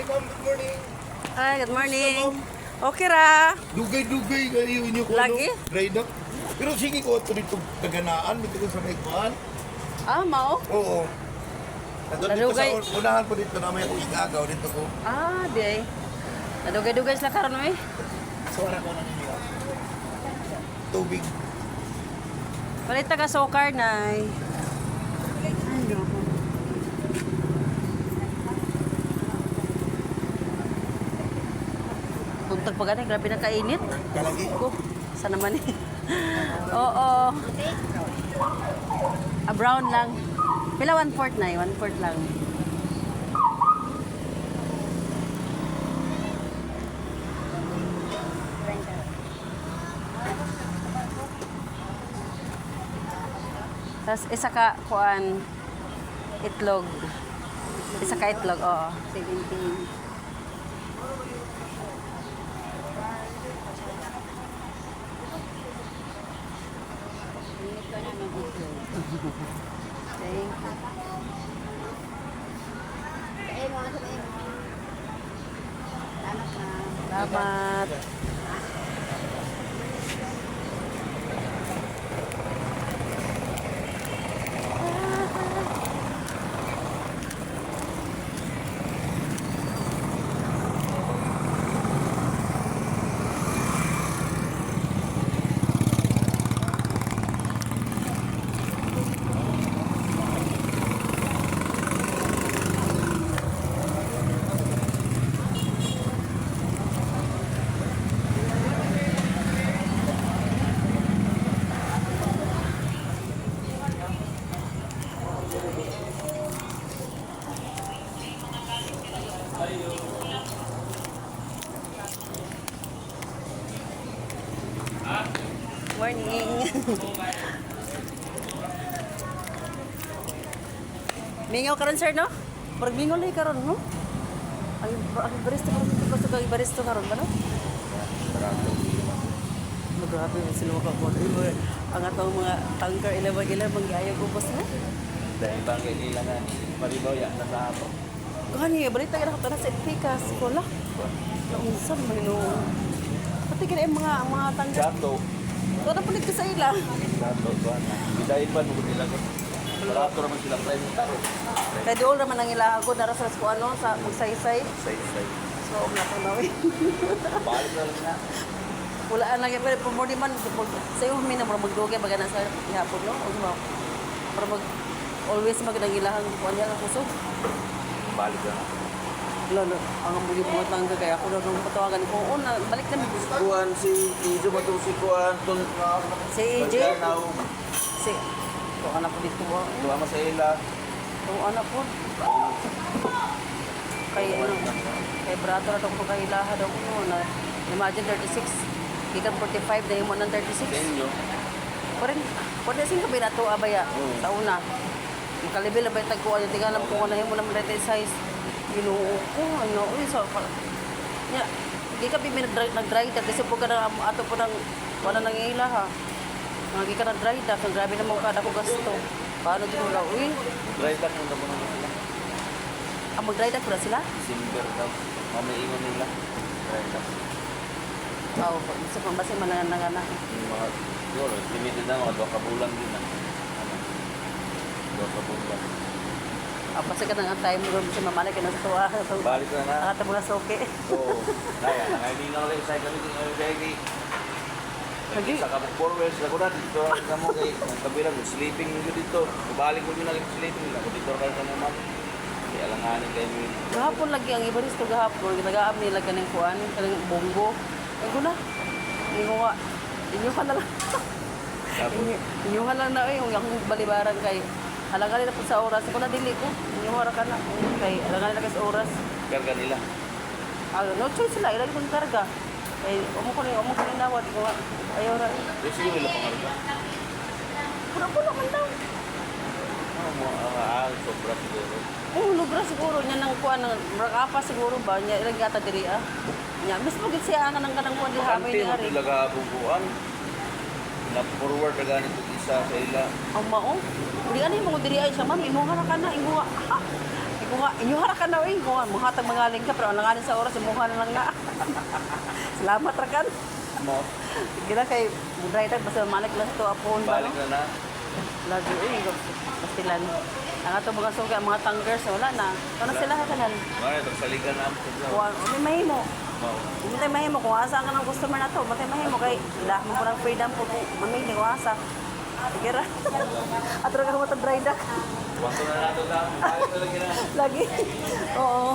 Ma'am, good morning. Hi, good morning. Okay ra. Dugay-dugay kayo inyo ko. Lagi? Ano, dry dock. Pero sige ko ito dito kaganaan, dito ko sa may kuan. Ah, mao? Oo. Nandun dito sa Nadugay. unahan ko dito na may akong igagaw dito ko. Ah, di ay. Nadugay-dugay sila karon eh. Suara ko na ninyo. Tubig. Palit taga sokar nay. Ay, grabe. Buntag pa gani, grabe na kainit. Kalagi. Ko, sana man eh. Oo. A brown lang. Pila 1/4 na, 1/4 lang. Tapos isa ka kuan itlog. Isa ka itlog, oo. 17. Init ko na mag-itlog. Thank you. Sa imo, sa imo. Salamat, ma'am. Salamat. Morning. Mingaw karon sir no? Murag mingaw lagi karon no? Ang baristo karon gusto kang baristo karon ba no? Oh, grabe sila ka ko. Ang atong mga tanker 11 11 mangyayo ubos no? Dahil bangay nila nga, maribaw yan, nasa ato. Gani balita ka na kato na sa Pikas ko la. Naunsa man no. Pati kini ang mga tanker. Jato, Wala pa dito sa ila. jato, tuwan na. Bidayin pa, nung nila ko. Barato naman sila, private taro. Kay dool raman ang ila ako dara sa ko ano sa magsaysay. Say-say. So og na to nawi. Balik na lang na. Wala lang gyud pero pumodi man sa iyo mi na mura magdugay baga na sa gihapon no. Og mo. Para mag always magandang ilahang kuan niya ang kusog. Balik na. Lolo, ang mga mga tangga kaya ako na nung patawagan ko, oh, na, balik na. Kuan si Ijo ba si Kuan tun Si AJ, Now, si, ito anak ko dito, oh. tuwa mo sa ila. Ito anak ko. Kay, ano, kay brother daw ko kay ilaha daw ko, na, imagine 36, gikan 45, dahil mo ng 36. Sa inyo. Kurin, kurin sing kabi na to abaya sa una. Makalibil na ba yung tagkuhan yung tingala mo kung ano mo naman dahil size. Ginoo ko, ano, uy, so, pa, nya, di ka bibi nag-dry ka kasi po ka na ato po ng wala nang ila ha. Mga ka nag-dry ka, kang grabe naman kada ko gasto. Paano din wala, uy, Dry dock mo na po naman sila. ang mag-dry dock pala sila? December daw. Mamay ingon nila. Dry dock. Oo, sa pambasi mananangana. Yung mga, siguro, limited na mga 2 ka bulan din na. Ano? 2 ka bulan. Ah, basta ka nang time room sa mamala ka na sa tuwa. Balik na na. Nakatabo na soke. Oo. Kaya, nangalingaw lang sa kami din ang kay Lagi. Sa kabuk 4 wheels, ako na dito ang kamo kay ang kabila ko sleeping nyo dito. Balik ko yun ang sleeping nila. Dito kayo sa naman. Kaya alanganin kayo nyo. Gahapon lagi ang Ibaristo gahapon, gitagaam nila kaning kuan, kaning bongo. Ay guna. Ingo nga. Inyo ka na lang. Tapos, Inyo ka lang na eh, yung akong balibaran kay halaga nila po sa oras. Ako na dili ko. Inyo ra ka na. Kay halaga nila kay sa oras. Karga nila. Ah, no choice sila, ilang kong karga. Kay umo ko ni nawat ko. Ayaw ra. Eh, siguro nila pangarga. Puno-puno man daw. Oo, mo, sobra siguro. Oh, lubra siguro niya nang kuan ng apa siguro ba niya ilang gata diri ah. Niya mismo gid siya ang kanang kanang kuan di hamay Bakante ni mo ari. sila kabubuan. Na-forward na ganito isa sa ila. Ang mao. Di ano yung mga diri ay siya, ma'am, imuha na ka na, imuha. Ha! Ikaw nga, inyuhara ka na eh. Kung nga, muhatag mangaling ka, pero alanganin sa oras, imuha na lang na. Salamat ra kan. Mo, Sige na kay, mudray tag, basta malik lang sa to apon ba, balik no? na na. Lagi eh, pastilan. Ang ato mga suki, ang mga tanggers, wala na. Ito na sila katanan. Mara, itong saligan na. Kuha, may mahimo. Mo. Kung tayo mahimo, kung asa ka ng customer na to, matay mahimo kay ila mo parang freedom po kung mamili kung asa. Sige ra. At ra ka mo dry duck. Wato na nato lang. Balik na lang na. Lagi. Oo.